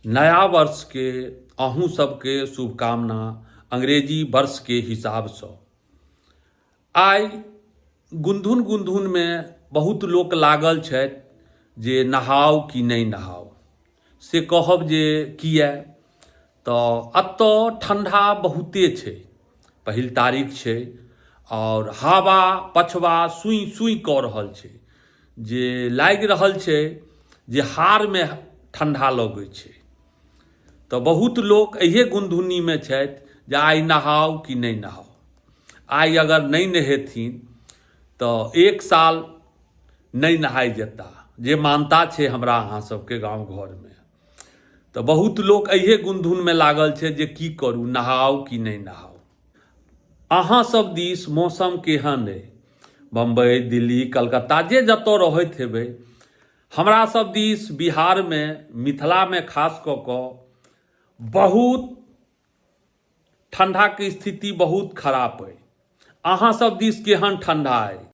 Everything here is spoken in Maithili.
नया वर्षके अहूँ सबके शुभकामना अंग्रेजी वर्षके हिसाबसँ। आइ गुनधुन गुनधुनमे बहुत लोक लागल छथि जे नहाउ कि नहि नहाउ। से कहब जे किए तऽ एतऽ ठण्डा बहुते छै, पहिल तारीख छै आओर हवा पछवा सुइ सुइ कऽ रहल छै, जे लागि रहल छै जे हाड़मे ठण्डा लगै छै। तऽ बहुत लोक एहिए गुनधुनीमे छथि जे आइ नहाउ कि नहि नहाउ। आइ अगर नहि नहेथिन तऽ एक साल नहि नहाय जेता, जे मानता छै हमरा अहाँ सबके गाँव घरमे। तऽ बहुत लोक एहिए गुनधुनमे लागल छै जे की करू, नहाउ कि नहि नहाउ। अहाँ सब दिस मौसम केहन अइ? बम्बई, दिल्ली, कलकत्ता जे जतऽ रहैत हेबै, हमरा सब दिस बिहारमे, मिथिलामे खास कऽ कऽ बहुत ठण्डाके स्थिति बहुत खराप अइ। अहाँ सब दिस केहन ठण्डा अइ?